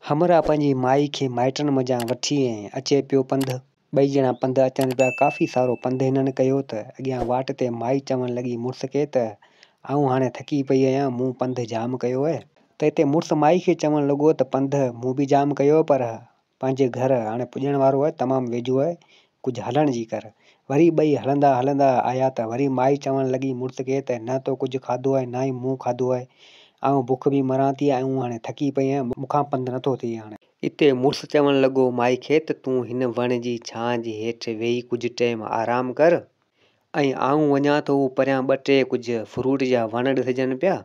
همراهه پنهنجي مائي کي مائٽن منجهان وٺي ۽ اچي پيو پنڌ. ٻئي ڄڻا پنڌ اچن پيا. ڪافي سارو پنڌ هنن ڪيو ته اڳيان واٽ تي مائي چوڻ لڳي مڙس کي ته آئون هاڻي ٿڪي پئي آهيان، مون پنڌ جام ڪيو اهي. ته اتي مڙس مائي کي چوڻ لڳو ته پنڌ مون به جام ڪيو پر پنهنجي گهر هاڻي پڄڻ وارو آهي، تمام ويجهو آهي، ڪجهه هلڻ جي ڪر. وري ٻئي هلندا هلندا آيا ته وري مائي چوڻ لڳي مڙس کي ته نه تو ڪجهه کاڌو آهي نه ئي مون کاڌو آهي. آئون بک به مران ٿي ۽ آئون هاڻي ٿڪي پئي آهيان، مون کان پنڌ نٿو ٿئي هاڻي. اتي مڙس چوڻ لڳو مائي کي ته تون هن وڻ جي ڇانء جي هيٺ ويهي ڪجهه ٽيم آرام ڪر ۽ آئون وڃان ٿو هو پريان ٻه ٽي ڪجهه فروٽ جا وڻ ڏسجن پيا،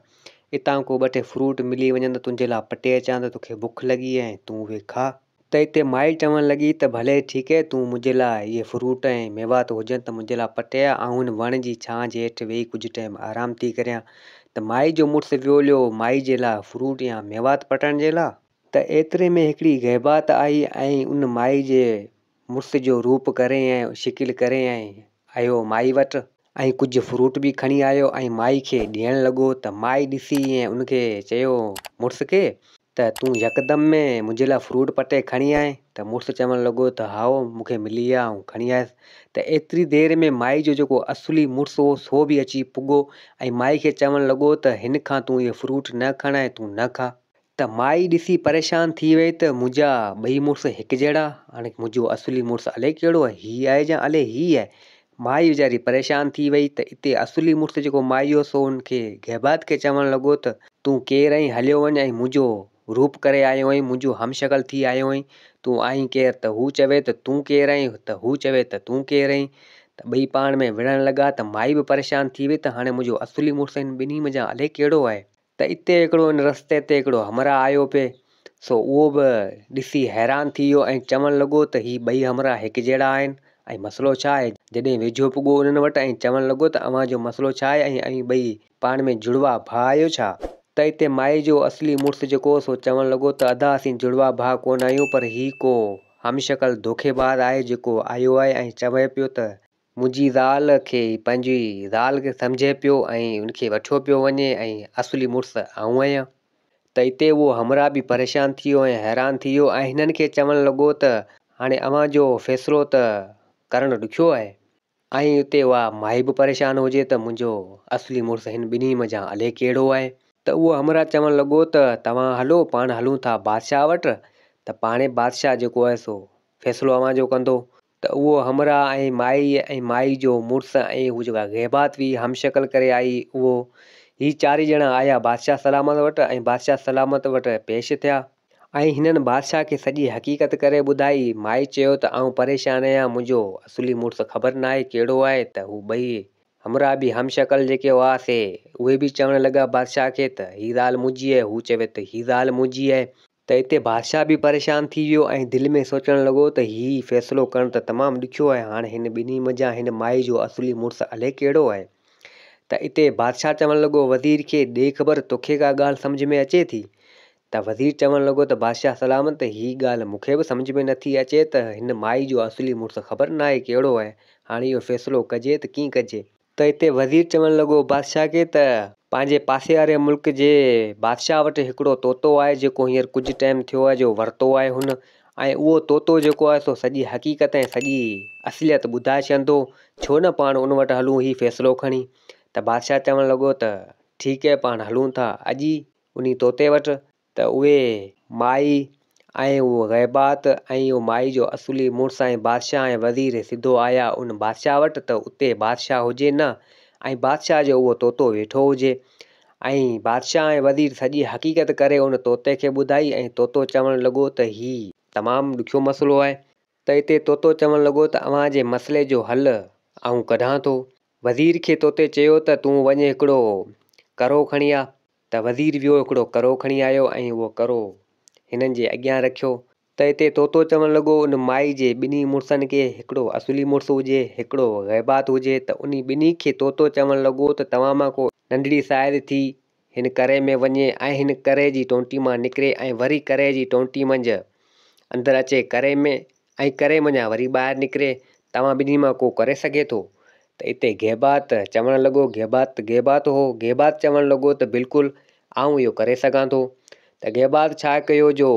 اتان ڪو ٻه ٽي فروٽ ملي وڃن ته تنهنجي لاء پٽي اچان ته توکي بک لڳي ۽ تون اهي کاء. ته اتي مائي چوڻ لڳي ته ڀلي ٺيڪ اهي تون منهنجي لاء اهي فروٽ ۽ ميوات هجن ته منهنجي لاء پٽي آ، آئون هن وڻ جي ڇانء جي هيٺ ويهي ڪجهه ٽيم آرام ٿي ڪريان. ته مائي جو مڙس ويو هليو مائي جي لاء فروٽ يا ميوات پٽڻ جي لاء. ته ايتري ۾ هڪڙي غيبات آئي ۽ ان مائي جي مڙس جو روپ ڪري ۽ شڪل ڪري ۽ آيو مائي وٽ ۽ ڪجهه فروٽ به کڻي آيو ۽ مائي کي ڏيڻ لڳو ته مائي ڏسي ۽ ان کي چيو مڙس کي ته تون يڪدم ۾ منهنجي لاء فروٽ پٽي کڻي آئين ته مڙس چوڻ لڳو ته هائو مون کي ملي ويا آئون کڻي آيس ته ايتري دير ۾ مائي جو جيڪو اصلي مڙس هو سو به اچي پڳو ۽ مائي کي چوڻ لڳو ته هن کان تون اهي فروٽ نه کڻ ۽ تون نه کاء. ته مائي ڏسي پريشان ٿي وئي ته منهنجا ٻئي مڙس هڪجهڙا، هاڻي منهنجو اصلي مڙس الائي ڪهڙو آهي، هي آهي يا الائي هي آهي. مائي ويچاري پريشان ٿي وئي ته اتي اصلي مڙس جيڪو مائي جو سو ان کي غيبات کي چوڻ لڳو ته تون ڪير آهين هليو وڃ ۽ منهنجو روپ ڪري آيو آهين، منهنجو همشڪل ٿي آيو آهين، تون آهين ڪير؟ ته هو چوي ته تون ڪير آهين؟ ته هو چوي ته تون ڪير آهين؟ ته ٻئي پاڻ ۾ وڙهڻ لڳا ته مائي به پريشان ٿي وئي ته هاڻي منهنجو اصلي مڙس هن ٻنهي منجهان الائي ڪهڙو آهي. ته اتي هڪڙو ان رستي تي هڪڙو همراهه آيو پئي، سو اهو به ڏسي حيران ٿي ويو ۽ چوڻ لڳو ته هي ٻئي همراهه هڪجهڙا آهن ۽ مسئلو ڇا آهي؟ جڏهن ويجهو پڳو انهن وٽ ۽ چوڻ لڳو ته اوهان جو مسئلو ڇا آهي ۽ اوهين ٻئي پاڻ ۾ جڙوا ڀاء آهيو ڇا؟ ته اتي مائي جو اصلي مڙس جيڪو هو سو چوڻ لڳو ته ادا اسين جڙوا ڀاء ڪونه آهيون پر هي ڪو همشڪل دوکيباز آهي جيڪو آيو آهي ۽ چوي پيو ته منهنجي زال کي پنهنجي زال کي سمجهي پيو ۽ ان کي وٺيو پيو وڃي ۽ اصلي مڙس آئون آهيان. ته اتي اهو همراهه به پريشان ٿي ويو ۽ حيران ٿي ويو ۽ هنن کي چوڻ لڳو ته هاڻي اوهان جو فيصلو ته ڪرڻ ڏکيو آهي. ۽ اتي اها مائي به پريشان هجي ته منهنجو اصلي مڙس هن ٻنهي منجهان الائي ڪهڙو آهي. ته اهو همراهه چوڻ لڳو ته توهان هلو پاڻ هلون ٿا بادشاهه وٽ ته پاڻهي بادشاهه جيڪو آهي سو فيصلو اوهان جو ڪندو. ته اهو همراهه ۽ مائي ۽ مائي جو مڙس ۽ هو جيڪا غيبات هئي همشڪل ڪري آئي اهو هي چارئي ڄڻا آيا بادشاهه سلامت وٽ ۽ بادشاهه سلامت وٽ پيش ٿيا. ۽ هنن بادشاهه کي سڄي حقيقت ڪري ٻڌائي. مائي چيو ته آئون پريشان آهيان منهنجو اصلي مڙس خبر ناهي ڪهڙو آهي ته هو ٻئي همراهه به همشڪل جيڪي هئا سي اهي به چوڻ لڳا بادشاهه کي ته هي زال منهنجي آهي هو چوي ته هي زال منهنجي آهي. ته اتي بادشاهه به پريشان ٿي ويو ۽ دل ۾ سوچڻ لڳو ته هي فيصلو ڪرڻ ته تمام ڏکيو آهي، هاڻ هن ٻنهي منجهان هن مائي جو اصلي مڙس الائي ڪهڙو آهي؟ ته اتي بادشاهه چوڻ لڳو وزير کي، ڏي خبر توکي ڪا ڳالهه سمجهه ۾ اچي ٿي؟ ته وزير چوڻ لڳو ته بادشاهه سلامت هي ڳالهه مون کي به سمجهه ۾ نٿي اچي ته هن مائي جو اصلي مڙس خبر ناهي ڪهڙو آهي، هاڻ اهو فيصلو ڪجي ته ڪيئن ڪجي؟ ته اتي وزير چوڻ لڳو بادشاهه کي ته پنهنجي پاسي واري ملڪ جي بادشاهه وٽ هڪڙو طوطو آهي جيڪو هينئر ڪجهه ٽائيم ٿيو آهي جو ورتو آهي هن ۽ اهو طوطو جيڪو آهي سو سڄي حقيقت ۽ سڄي اصليت ٻڌائي ڇڏندو ڇو نه پاڻ ان وٽ هلون هي فيصلو کڻي ته بادشاهه چوڻ لڳو ته ٺيڪ آهي پاڻ هلون ٿا اڄ ئي انهي طوطي وٽ ته اهي مائي ۽ اهو غيبات ۽ اهو مائي جو اصلي مڙس ۽ بادشاهه ۽ وزير سڌو آيا ان بادشاهه وٽ ته اتي بادشاهه هجي نه ۽ بادشاهه جو اهو طوطو ويٺو هجي ۽ بادشاهه ۽ وزير سڄي حقيقت ڪري ان طوطي کي ٻڌائي ۽ طوطو چوڻ لڳو ته هي تمام ڏکيو مسئلو آهي. ته اتي طوطو چوڻ لڳو ته اوهان جي مسئلي جو حل آئون ڪڍان ٿو. وزير کي طوطي چيو ته تون وڃ هڪڙو ڪرو کڻي آ. ته وزير ويو هڪڙو ڪرو کڻي آيو ۽ اهو ڪرو هنن جي اڳيان رکيو. ته اتي طوطو چوڻ لڳو ان مائي جي ٻنهي مڙسن کي هڪڙو اصلي مڙس هجي هڪڙو غيبات هجي ته انهي ٻنهي کي طوطو چوڻ لڳو ته توهان مان ڪو ننڍڙي سائز ٿي هن ڪري ۾ وڃي ۽ هن ڪري جي ٽونٽي مان نڪري ۽ وري ڪري جي ٽونٽي منجهه اندر اچي ڪري ۾ ۽ ڪري منجهان وري ٻاهر نڪري، توهان ٻنهي مان ڪو ڪري سگهي ٿو؟ ته اتي غيبات چوڻ لڳو، غيبات ته غيبات هو، غيبات چوڻ لڳو ته بلڪل آئون اهو ڪري سگهان ٿو. ته غيبات ڇا ڪيو جو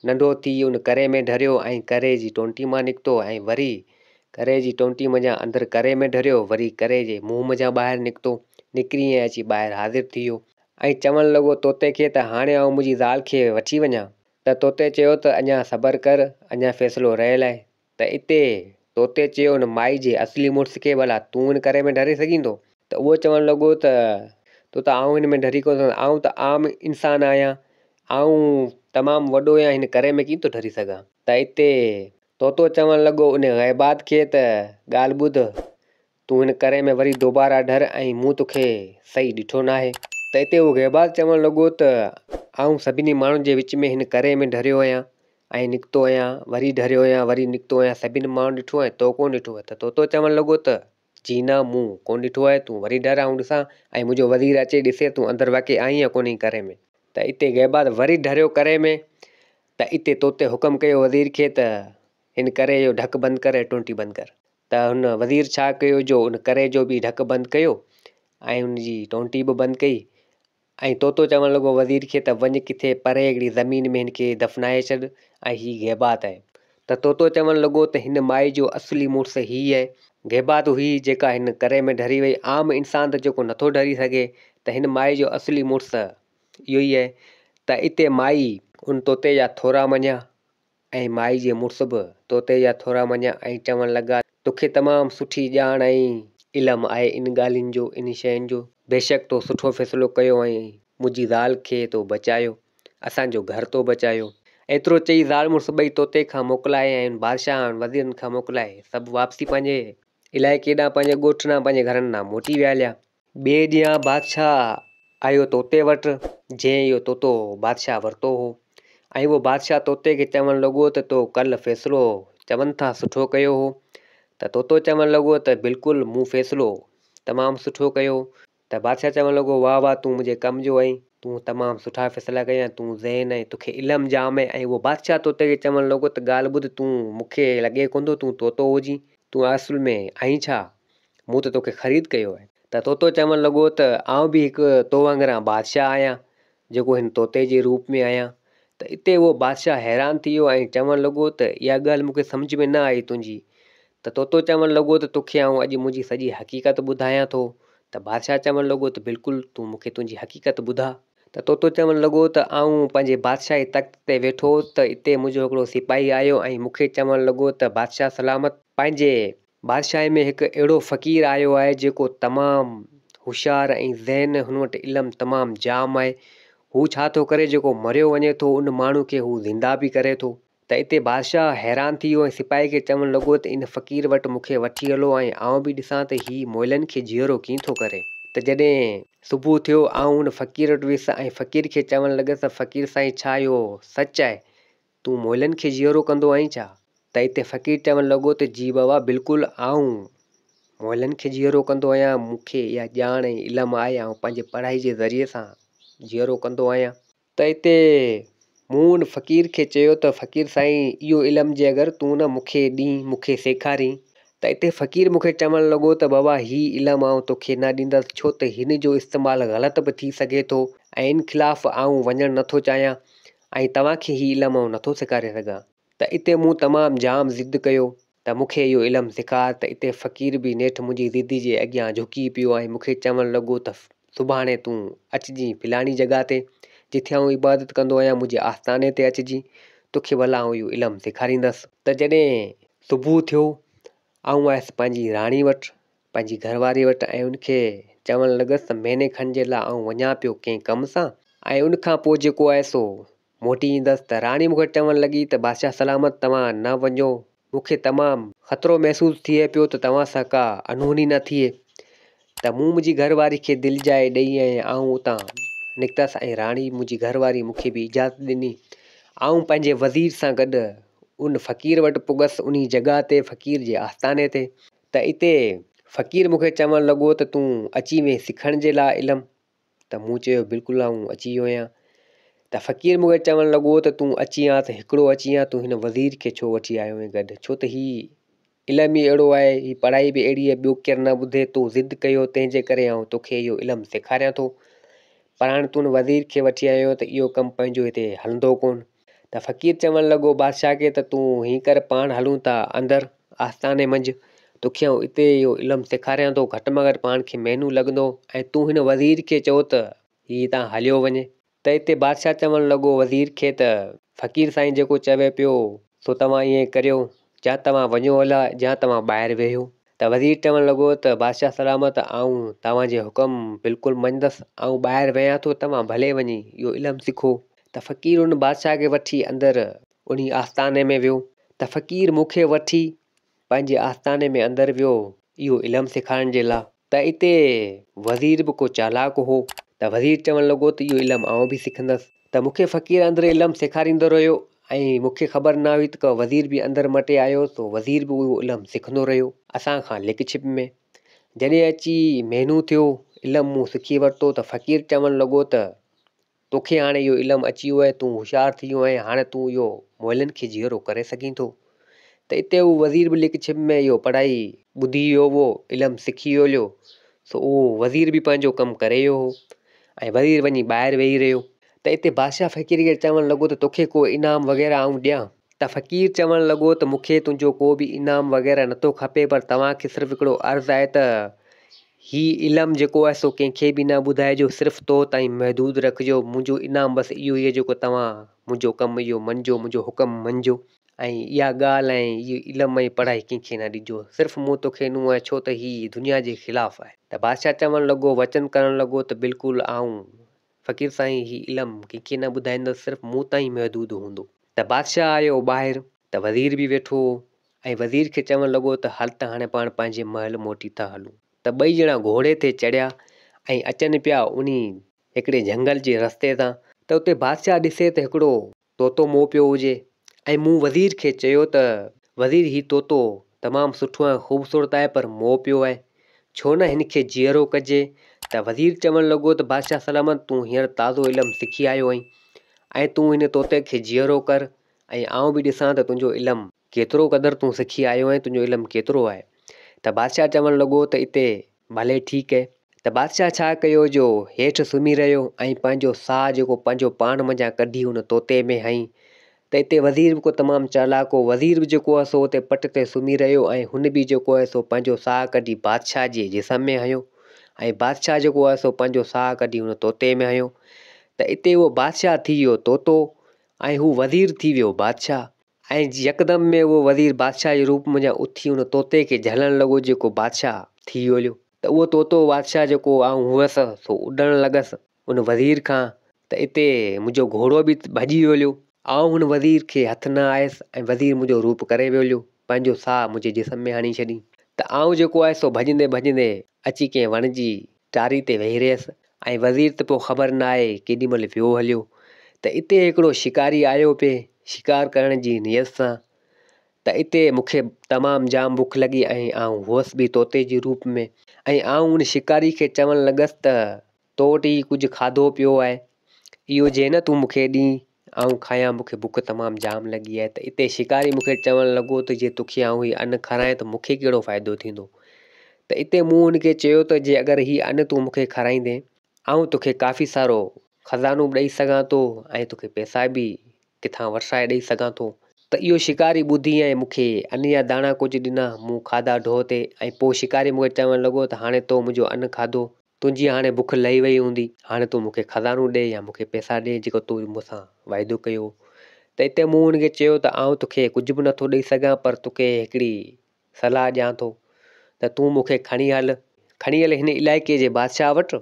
ننڍو ٿي ان ڪري ۾ ڍريو ۽ ڪري جي ٽونٽي مان نڪتو ۽ وري ڪري جي ٽونٽي منجهان اندر ڪري ۾ ڍريو، وري ڪري جي منهن منجهان ٻاهر نڪتو، نڪري ۽ اچي ٻاهر حاضر ٿي ويو ۽ چوڻ لڳو طوطي کي ته هاڻي آئون منهنجي زال کي وٺي وڃان؟ ته طوطي چيو ته اڃا صبر ڪر، اڃا فيصلو رهيل آهي. ته اتي طوطي چيو ان مائي جي اصلي مڙس کي ڀلا تون ان ڪري ۾ ڍري سگهيندو؟ ته اهو چوڻ لڳو ته طوطا آئون هن ۾ ڍري ڪونه سگهندس، آئون ته عام انسان آهيان، آئون تمام وڏو آهيان هن ڪري ۾ ڪيئن ٿو ڍري سگهان؟ ته اتي طوطو چوڻ لڳو ان غيبات کي ته ڳالهه ٻڌ، تون هن ڪري ۾ وري دوباره ڍر ۽ مون توکي صحيح ڏٺو ناهي. ته اتي اهو غيبات چوڻ لڳو ته آئون سڀني ماڻهن جي وچ ۾ هن ڪري ۾ ڍريو آهيان ۽ نڪتو آهيان، وري ڍريو آهيان، وري نڪتو آهيان، سڀني ماڻهن ڏٺو ۽ تو ڪونه ڏٺو. ته طوطو چوڻ لڳو ته جي نه، مون ڪونه ڏٺو آهي، تون وري ڍر آئون ڏسان ۽ منهنجو وزير اچي ڏسي تون اندر واقعي آهين يا ڪونهين ڪري ۾. ته اتي غيبات وري ڍريو ڪري ۾، ته اتي طوطي حڪم ڪيو وزير کي ته هن ڪري جو ڍڪ بند ڪر ۽ ٽونٽي بند ڪر. ته هن وزير ڇا ڪيو جو ان ڪري جو به ڍڪ بند ڪيو ۽ ان جي ٽونٽي به بند ڪئي ۽ طوطو چوڻ لڳو وزير کي ته وڃ ڪٿي پري هڪڙي زمين ۾ هن کي دفنائي ڇڏ ۽ هي غيبات آهي. ته طوطو چوڻ لڳو ته هن مائي جو اصلي مڙس هي آهي. غيبات هئي جيڪا هن ڪري ۾ ڍري وئي. عام انسان ته جيڪو نٿو ڍري سگهي ته هن مائي جو اصلي مڙس اهو ئي آهي. ته اتي مائي ان طوطي جا ٿورا مڃيا ۽ مائي جي مڙس به طوطي جا ٿورا مڃيا ۽ چوڻ لڳا، توکي تمام سٺي ڄاڻ ۽ علم آهي ان ڳالهين جو، ان شين جو. بيشڪ تو سٺو فيصلو ڪيو ۽ منهنجي زال کي تو بچايو، اسان جو گهر تو بچايو. ايترو چئي زال مڙس ٻئي طوطي کان موڪلائي ۽ ان بادشاهه ۽ وزيرن کان موڪلائي سڀ واپسي پنهنجي علائقي ڏانهن، پنهنجي ڳوٺ ڏانهن، پنهنجي گهرن ڏانهن موٽي ويا هليا. ٻئي ڏينهن بادشاهه آيو طوطي وٽ، جنهن اهو طوطو بادشاهه ورتو هو ۽ اهو بادشاهه طوطي کي چوڻ لڳو ته تو ڪلهه فيصلو چون ٿا سٺو ڪيو هو ته طوطو چوڻ لڳو ته بلڪل مون فيصلو تمام سٺو ڪيو ته بادشاهه چوڻ لڳو واهه واهه تون منهنجي ڪم جو آهين تون تمام سٺا فيصلا ڪيا تون ذهن ۽ توکي علم جام آهي ۽ اهو بادشاهه طوطي کي چوڻ لڳو ته ڳالهه ٻڌ تون مون کي لڳي ڪونه ٿو تون طوطو هجين تون اصل ۾ آهين ڇا؟ مون ته توکي خريد ڪيو آهي. ته طوطو چوڻ لڳو ته آئون به هڪ تو وانگران بادشاهه آهيان، جيڪو هن طوطي جي روپ ۾ آهيان. ته اتي اهو بادشاهه حيران ٿي ويو ۽ چوڻ لڳو ته اها ڳالهه مون کي سمجهه ۾ نه آئي تنهنجي. ته طوطو چوڻ لڳو ته توکي آئون اڄ منهنجي سڄي حقيقت ٻڌايان ٿو. ته بادشاهه چوڻ لڳو ته بلڪل تون مون کي تنهنجي حقيقت ٻڌاء. ته طوطو چوڻ لڳو ته آئون پنهنجي بادشاهي تخت تي ويٺو هوس ته اتي منهنجو هڪڙو سپاهي آيو ۽ مون کي چوڻ لڳو ته بادشاهه سلامت! پنهنجي بادشاهي ۾ هڪ اهڙو فقير آيو آهي جيڪو تمام هوشيار ۽ ذهن هن وٽ علم تمام جام آهي. هو ڇا ٿو ڪري جيڪو مريو وڃي ٿو ان ماڻهو کي هو زنده به ڪري ٿو. ته اتي بادشاهه حيران ٿي ويو ۽ سپاهي کي چوڻ لڳو ته ان فقير وٽ مون کي وٺي هلو ۽ آئون به ڏسان ته هي مئلن کي جيئرو ڪيئن ٿو ڪري. ته جڏهن صبح ٿيو آئون ان فقير وٽ ويس ۽ فقير کي چوڻ لڳس ته فقير سائين ڇا اهو سچ آهي تون مئلن کي جيئرو ڪندو آهين ڇا؟ ته اتي فقير چوڻ لڳو ته جي بابا بلڪل آئون مئلن کي جيئرو ڪندو آهيان، مون کي اها ڄاڻ ۽ علم آهي، آئون پنهنجي پڙهائي جي ذريعي سان جيئرو ڪندو آهيان. ته اتي مون ان فقير کي چيو ته فقير سائين اهو علم جي اگر تون نه مون کي ڏين، مون کي سيکارين ته اتي فقير مون کي چوڻ لڳو ته بابا هي علم آئون توکي نه ڏيندس ڇو ته هن جو استعمال غلط به ٿي سگهي ٿو ۽ ان خلاف آئون وڃڻ نٿو چاهيان ۽ توهان کي هي علم آئون نٿو سيکاري سگهان. ته اتي مون تمام جام ضد ڪيو ته مون کي اهو علم سيکار ته اتي فقير به نيٺ منهنجي ضد جي اڳيان جهڪي پيو ۽ مون کي چوڻ لڳو ته سڀاڻي تون اچجين فلاڻي جڳهه تي جتي آئون عبادت ڪندو آهيان منهنجي آستاني تي اچجين توکي ڀلا آئون اهو علم سيکاريندس. ته جڏهن صبح ٿيو آئون آيس پنهنجي راڻي وٽ پنهنجي گهر واري وٽ ۽ ان کي چوڻ لڳس ته مهيني کن جي لاء آئون وڃان پيو ڪنهن ڪم سان ۽ ان کان پوء جيڪو آهي سو موٽي ايندس ته راڻي مون کي چوڻ لڳي ته بادشاهه سلامت توهان نه وڃو مون کي تمام خطرو محسوس ٿئي پيو ته توهان سان ڪا انهوني نه ٿئي ته مون منهنجي گهر واري کي دلجاء ڏئي ۽ آئون اتان نڪتس ۽ راڻي منهنجي گهر واري مون کي به اجازت ڏني آئون پنهنجي وزير سان گڏ ان فقير وٽ پڳس انهي جڳهه تي فقير جي آستاني تي ته اتي فقير مون کي چوڻ لڳو ته تون اچي وئين سکڻ جي لاء علم؟ ته مون چيو بلڪل آئون اچي ويو آهيان. ته فقير مون کي چوڻ لڳو ته تون اچين ها ته هڪڙو اچين ها، تون هن وزير کي ڇو وٺي آيو آهين گڏ؟ ڇو ته هي علم ئي اهڙو آهي، هي پڙهائي به اهڙي آهي، ٻيو ڪير نه ٻڌي، تو ضد ڪيو تنهن جي ڪري آئون توکي اهو علم سيکاريان ٿو. پر هاڻي تون هن وزير کي وٺي آيو آهين ته اهو ڪم پنهنجو هتي هلندو ڪونه. ته فقير چوڻ لڳو بادشاهه کي ته تون هيئن ڪر پاڻ هلون ٿا اندر آستاني منجهه توکي آئون اتي اهو علم سيکاريان ٿو گهٽ ۾ گهٽ پاڻ کي مهينو لڳندو ۽ تون هن وزير کي چئو ته هي هتان هليو وڃي. ته اتي بادشاهه چوڻ لڳو وزير کي ته فقير سائين جيڪو چوي پيو سو توهان ائين ڪريو، جا توهان وڃو هلا جا توهان ٻاهر ويهو. ته وزير چوڻ لڳو ته بادشاهه سلامت آئون توهان جي حڪم بلڪل مڃندس، آئون ٻاهر ويهان ٿو توهان ڀلي وڃي اهو علم سکو. ته فقير ان بادشاهه کي وٺي اندر انهي آستاني ۾ ويو. ته فقير مون کي وٺي پنهنجي آستاني ۾ اندر ويو اهو علم سيکارڻ جي لا. ته اتي وزير به ڪو چالاڪ هو ته وزير چوڻ لڳو ته اهو علم آئون به سکندس. ته مون کي فقير اندر علم سيکاريندو رهيو ۽ مون کي خبر نه هئي ته ڪو وزير به اندر مٽي آيو سو وزير به اهو علم سکندو رهيو اسان کان لڪ ڇپ ۾. جڏهن اچي مهينو ٿيو علم مون سکي ورتو ته فقير چوڻ لڳو ته توکي هاڻي اهو علم اچي ويو آهي، تون هوشيار ٿي ويو آهين، هاڻي تون اهو مئلن کي جيئرو ڪري سگهين ٿو. ته اتي هو وزير به لڪ ڇپ ۾ اهو پڙهائي ٻڌي ويو هئو، علم سکي ويو هليو، سو اهو وزير به پنهنجو ڪم ڪري ويو هو ۽ وزير وڃي ٻاهر ويهي رهيو. ته اتي بادشاهه فقير کي چوڻ لڳو ته توکي ڪو انعام وغيره آئون ڏيان؟ ته فقير چوڻ لڳو ته مون کي تنهنجو ڪو به انعام وغيره نٿو کپي پر توهان کي صرف هڪڙو عرض آهي ته هي علم جيڪو آهي سو ڪنهن کي به نه ٻڌائجو صرف تو تائين محدود رکجو منهنجو انعام بس اهو ئي آهي جيڪو توهان منهنجو ڪم اهو مڃجو منهنجو حڪم مڃجو ۽ اها ڳالهه ۽ اهو علم ۽ پڙهائي ڪنهن کي نه ڏجو صرف مون توکي ڏنو آهي ڇو ته هي دنيا جي خلاف آهي. ته بادشاهه چوڻ لڳو وچن ڪرڻ لڳو ته بلڪل آئون فقير سائين هي علم ڪنهن کي نه ٻڌائيندس صرف مون تائين محدود هوندو. ته بادشاهه آيو ٻاهر ته وزير به ويٺو هو ۽ وزير کي چوڻ لڳو ته هل ته هاڻي پاڻ پنهنجي محل موٽي ٿا هلون. ته ٻئي ڄڻا گهوڙي تي چڙهيا ۽ اچن پيا انهي هڪڙي جهنگل جي رستي تان. ته اتي بادشاهه ڏسي ته هڪڙو طوطو مئو پيو هجي ۽ مون وزير کي چيو ته وزير هي طوطو تمام سٺو ۽ خوبصورت آهي پر مئو پيو آهي ڇو نه هن کي جيئرو ڪجي ته وزير چوڻ لڳو ته بادشاهه سلامت تون هينئر تازو علم سکي آيو آهين ۽ تون هن طوطي کي جيئرو ڪر ۽ آئون به ڏسان ته تنهنجو علم ڪيترو قدر تون سکي آيو آهين، تنهنجو علم ڪيترو آهي؟ ته بادشاهه چوڻ لڳو ته اتي ڀلي ٺيڪ اهي. ته بادشاهه ڇا ڪيو جو هيٺ سمهي رهيو ۽ پنهنجو ساهه جيڪو پنهنجو پاڻ منجهان ڪڍي ان طوطي ۾ هنئي ته اتي وزير به ڪو تمام چالاڪ هو، وزير به جيڪو آهي سو اتي پٽ تي سمهي رهيو ۽ هن به جيڪو آهي سو پنهنجو ساهه ڪڍي بادشاهه جي جسم ۾ هنيو ۽ بادشاهه جيڪو آهي سو پنهنجو ساهه ڪڍي ان طوطي ۾ هنيو ته اتي اهو بادشاهه ٿي ويو طوطو ۽ هو وزير ٿي ويو بادشاهه. ۽ يڪدم ۾ اهو وزير بادشاهه جي روپ منجهان اٿي ان طوطي کي جهلڻ لڳو جيڪو بادشاهه ٿي ويو هليو. ته اهو طوطو بادشاهه جيڪو آئون هئس سو اڏڻ لڳس ان وزير کان ته اتي منهنجو گهوڙو به ڀڄي ويو هليو. آئون هن وزير کي هٿ نه آيس ۽ وزير منهنجو روپ ڪري ويو هليو پنهنجو ساهه منهنجي جسم ۾ هڻي ڇڏين. ته آئون جيڪو آهي سو ڀڄندي ڀڄندي اچي ڪنهن وڻ جي ٽاري تي ويهي رهيس ۽ وزير ته پوء خبر ناهي ڪيڏي مهل ويو هليو ته اتي هڪڙو شڪاري آيو پئي شڪار ڪرڻ جي نيت سان ته اتي مون کي تمام جام بک لڳي ۽ آئون هئس به طوطي جي روپ ۾ ۽ آئون ان شڪاري کي چوڻ لڳس ته تو وٽ هي ڪجهه کاڌو پيو آهي اهو جي نه تون مون کي ڏين آئون کايان مون کي بک تمام جام لڳي آهي ته اتي شڪاري مون کي چوڻ لڳو ته جي توکي آئون هي ان کارايان ته مون کي ڪهڙو فائدو ٿيندو ته اتي مون هن کي چيو ته جي اگر هي ان تون مون کي کارائيندين آئون توکي ڪافي سارو خزانو به ڏئي سگهان ٿو ۽ توکي پئسا به ڪٿان ورسائي ڏئي سگهان ٿو ته اهو شڪاري ٻڌي ۽ مون کي ان جا داڻا ڪجهه ڏنا مون کاڌا ڍوء تي ۽ پوء شڪاري مون کي چوڻ لڳو ته هاڻي تو منهنجو ان کاڌو تنهنجي هاڻي بک لهي وئي هوندي، هاڻي تون مون کي خزانو ڏي يا مون کي پئسا ڏي جيڪو تو مون سان واعدو ڪيو هو. ته اتي مون هن کي چيو ته آئون توکي ڪجهه به نٿو ڏئي سگهان پر توکي هڪڙي صلاح ڏيان ٿو ته تون مون کي کڻي هل، کڻي هل هن علائقي جي بادشاهه وٽ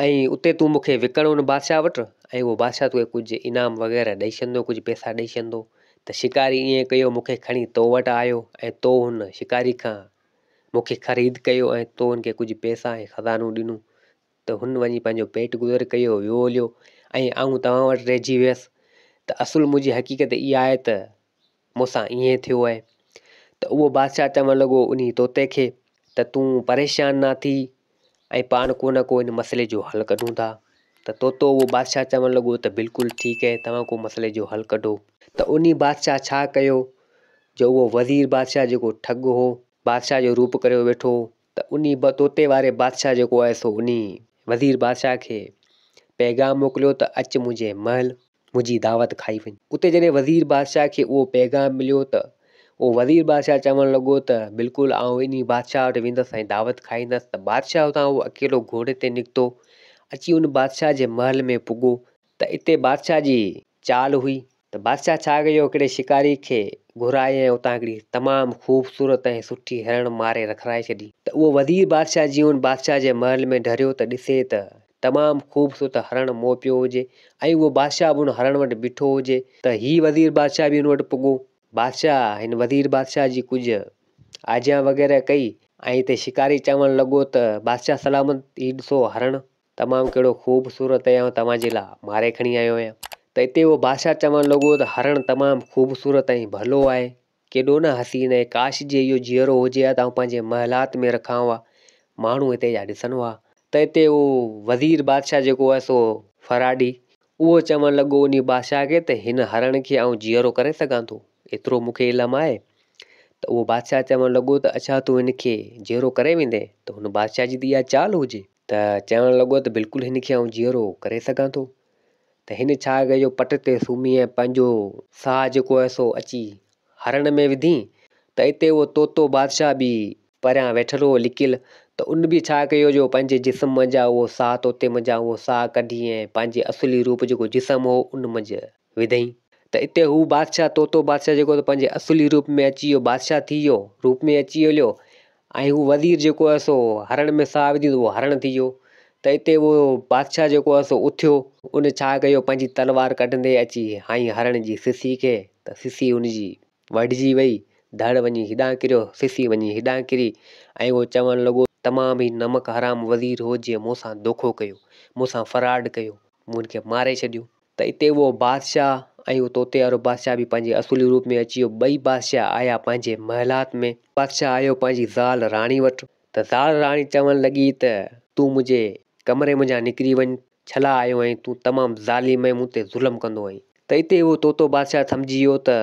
۽ اتي تون مون کي وڪڻ ان بادشاهه وٽ ۽ اهو بادشاهه توکي ڪجهه انعام وغيره ڏئي ڇڏندو، ڪجهه پئسا ڏئي ڇڏندو. ته شڪاري ائين ڪيو مون کي کڻي تو وٽ آيو ۽ تو هن شڪاري کان مون کي خريد ڪيو ۽ تو هن کي ڪجهه پئسا ۽ خزانو ڏنو ته هن وڃي پنهنجو پيٽ گذر ڪيو ويو هليو ۽ آئون توهان وٽ رهجي ويس ته اصل منهنجي حقيقت اها آهي ته مون سان ائين ٿيو آهي ته اهو بادشاهه چوڻ لڳو انهي طوطي کي ته تون پريشان نه ٿي ۽ پاڻ ڪو نه ڪو ان مسئلي جو حل ڪڍون ٿا ته طوطو اهو بادشاهه چوڻ لڳو ته بلڪل ٺيڪ آهي توهان ڪو مسئلي جو حل ڪڍو ته انهي بادشاهه ڇا ڪيو جو اهو وزير بادشاهه جيڪو ٺڳ هو بادشاهه جو روپ ڪريو ويٺو هو ته انهي طوطي واري بادشاهه جيڪو آهي سو انهي وزير بادشاهه کي پيغام موڪليو ته اچ منهنجي محل. منهنجي دعوت کائي وڃ. اتي جڏهن وزير بادشاهه کي اهو پيغام مليو ته اهو وزير بادشاهه چوڻ لڳو ته بلڪل آئون انهي بادشاهه وٽ ويندس ۽ دعوت کائيندس ته بادشاهه اتان اهو اڪيلو گهوڙي تي نڪتو اچي ان بادشاهه جي محل ۾ پڳو ته اتي بادشاهه جي چال هئي ته بادشاهه ڇا ڪيو هڪڙي شڪاري کي گهرائي ۽ اتان هڪڙي تمام خوبصورت ۽ سٺي هرڻ ماري رکرائي ڇڏي ته اهو وزير بادشاهه جيئن ان بادشاهه جي محل ۾ ڍريو ته ڏسي ته تمام خوبصورت هرڻ مئو پيو هجي ۽ اهو بادشاهه به ان هرڻ وٽ بيٺو هجي ته هي وزير بادشاهه به ان وٽ پڳو. بادشاهه هن وزير بادشاهه جي ڪجهه آجيان وغيره ڪئي ۽ هتي شڪاري چوڻ لڳو ته بادشاهه سلامت هي ڏسو هرڻ تمام ڪهڙو خوبصورت آهي آئون توهان جي لاء ماري کڻي آيو آهيان. ته اتي اهو بادشاهه چوڻ لڳو ته هرڻ تمام خوبصورت ۽ ڀلو آهي، ڪيڏو نه حسين آهي، ڪاش جي اهو جيئرو هجي ها ته آئون پنهنجي محلات ۾ رکان ها، ماڻهو هتي جا ڏسن ها. ته اتي اهو وزير بادشاهه جيڪو آهي سو فراڊي، اهو چوڻ لڳو انهي بادشاهه کي ته هن هرڻ کي آئون جيئرو ڪري سگهان ٿو، ايترو مون کي علم آهي. ته اهو بادشاهه چوڻ لڳو ته اڇا تون هن کي جيئرو ڪري ويندين؟ ته هن بادشاهه جي ته اها چال هجي. ته چوڻ لڳو ته بلڪل هن کي آئون جيئرو ڪري سگهان ٿو. ته هن ڇا ڪيو پٽ تي سمهي ۽ پنهنجو ساهه جيڪو آهي سو اچي هرڻ ۾ وڌي ته اتي اهو طوطو بادشاهه به پريان ويٺل هو لڪيل ته ان به ڇا ڪيو جو پنهنجي جسم منجهان اهو ساهه طوطي منجهان اهو ساهه ڪڍي ۽ پنهنجي اصلي روپ جيڪو جسم هو ان منجهه وڌئين ته اتي هو بادشاهه طوطو بادشاهه جيڪو پنهنجي اصلي روپ ۾ اچي ويو بادشاهه ٿي ويو روپ ۾ اچي هليو ۽ هو وزير جيڪو آهي سو هرڻ ۾ ساهه وڌي اهو هرڻ ٿي ويو ته اتي اهو بادشاهه جيڪو آهي سو اٿيو ان ڇا ڪيو پنهنجي تلوار ڪڍندي اچي هنئي هرڻ جي سسي کي ته سسي ان جي وڍجي وئي ڌڙ وڃي هيڏانهن ڪريو سسي وڃي هيڏانهن ڪري ۽ اهو چوڻ لڳو تمام هي نمڪ حرام وزير هو جنهن مون سان دوکو ڪيو مون سان فراڊ ڪيو مون هن کي ماري ڇڏيو ته اتي اهو بادشاهه ۽ اهو طوطي وارو بادشاهه به پنهنجي اصولي روپ ۾ اچي ويو. ٻئي بادشاهه آيا پنهنجي محلات ۾. بادشاهه آيو پنهنجي زال راڻي وٽ ته زال راڻي چوڻ لڳي ته تون منهنجي ڪمري منجهان نڪري وڃ، ڇلا آيو آهين، تون تمام ظالم آهين، مون تي ظلم ڪندو آهين. ته اتي اهو طوطو بادشاهه سمجهي ويو ته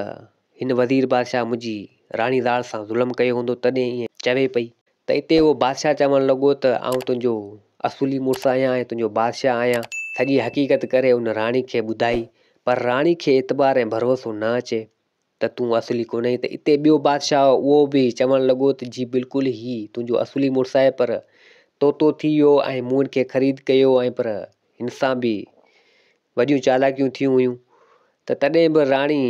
هن وزير بادشاهه منهنجي راڻي زال سان ظلم ڪيو هوندو تڏهن ائين چوي پئي. ته اتي اهو بادشاهه چوڻ لڳو ته آئون تنهنجو اصولي مڙس آهيان ۽ تنهنجو بادشاهه آهيان. سڄي حقيقت ڪري ان راڻي کي ٻڌائي، پر راڻي کي اعتبار ۽ ڀروسو نه اچي ته تون اصلي ڪونهين. ته اتي ٻيو بادشاهه اهو به چوڻ لڳو ته جي بلڪل هي تنهنجو اصولي مڙس آهي پر طوطو ٿي ويو ۽ مون هن کي خريد ڪيو ۽ پر هن سان به وڏيون چالاڪيون ٿيون هيون. ته تڏهن به راڻي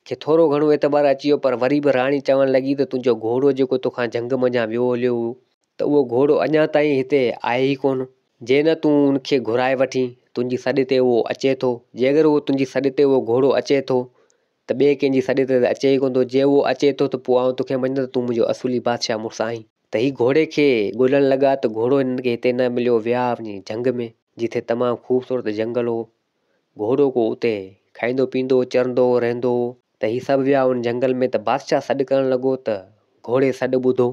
کي ٿورو گهڻو اعتبار اچي ويو پر وري به راڻي چوڻ لڳي ته تنهنجو گهوڙو جيڪو توکان جهنگ منجهان ويو هليو هو ته اهو گهوڙو اڃا تائين هتي آهي ئي ڪونه. جي نه تون ان کي گهرائي وٺين، تنهنجي سڏ تي اهو اچي ٿو. جي اگر اهو تنهنجي سڏ تي اهو گهوڙو اچي ٿو ته ٻئي ڪنهن جي سڏ تي ته اچي ئي ڪونه ٿو. جي اهو اچي ٿو ته پوء آئون توکي مڃندس ته تون منهنجو اصولي بادشاهه مڙس آهين. ته هي گهوڙي کي ڳولڻ لڳا ته گهوڙو هنن کي هتي نه مليو. ويا وڃي جهنگ ۾ جتي تمام خوبصورت جهنگل هو. گهوڙو ڪو اتي کائيندو پيئندو هو، چرندو هو، رهندو هو ته هي سڀ ويا ان جهنگل ۾ ته بادشاهه سڏ ڪرڻ لڳو ته گهوڙي سڏ ٻڌو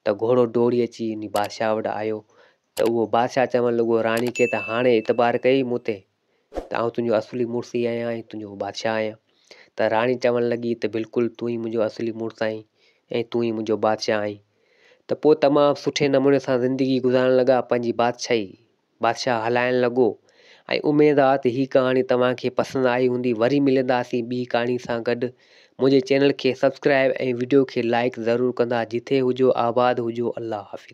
ته گهوڙو ڊوڙي اچي انهي بادشاهه وٽ آيو ته اهو بادشاهه چوڻ لڳو راڻي کي ته هاڻي اعتبار ڪيئي مون تي ته آئون تنهنجو اصلي مڙس ئي آهيان ۽ تنهنجو بادشاهه آهيان ته راڻي چوڻ لڳي ته بلڪل تون ئي منهنجو اصلي مڙس آهين ۽ تون ئي منهنجو بادشاهه آهين ته پوء تمام سٺي نموني سان زندگي گذارڻ لڳا پنهنجي بادشاهي بادشاهه هلائڻ لڳو ۽ اميد آ ته هي ڪهاڻي توهان کي پسند آئي هوندي وري ملنداسين ٻي ڪهاڻي سان گڏ منهنجي چينل کي سبسڪرائب ۽ وڊيو کي لائيڪ ضرور ڪندا جٿي هجو آباد هجو الله حافظ.